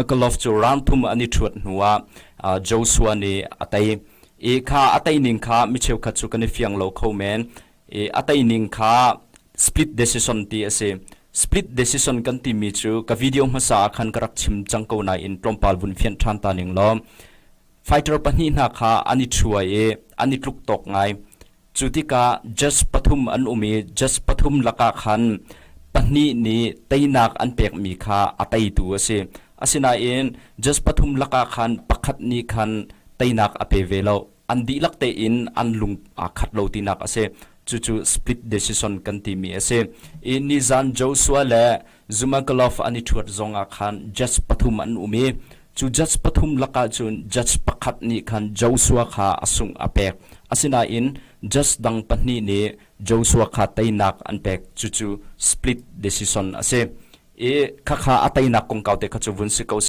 Glove cu round thum an i ṭhuat hnuah Joshua nih a tei. I kha a tei ning kha mi cheukhat cu kan i fiang lo kho men. I a tei ning kha split decision ti a si. Split decision kan timi cu ka video hmasa ah khan ka rak chim cang ko nain tlawmpal vun fianh ṭhan ta ning law fighter pahnih hna kha an i ṭhuai i an i tluk tawk ngai. Cu tikah judge pathum an um i judge pathum lakah khan pahnih nih teinak an pekmi kha a teitu a si. Asinain judge pathum lakah khan pakhat nih khan teinak a pe ve lo. An dihlak tein an lung aa khat lo tinak a si. Cucu split decision kan timi a si. I nizan Joshua le Zumagolov an i ṭhuat zongah khan judge pathum an um i cu judge pathum lakah cun judge pakhat nih khan Joshua kha a sungh a pek. Asinain judge dang pahnih nih Joshua kha teinak an pek. Cucu split decision a si. I khakha a teinak kongkau te kha cu vun si ko.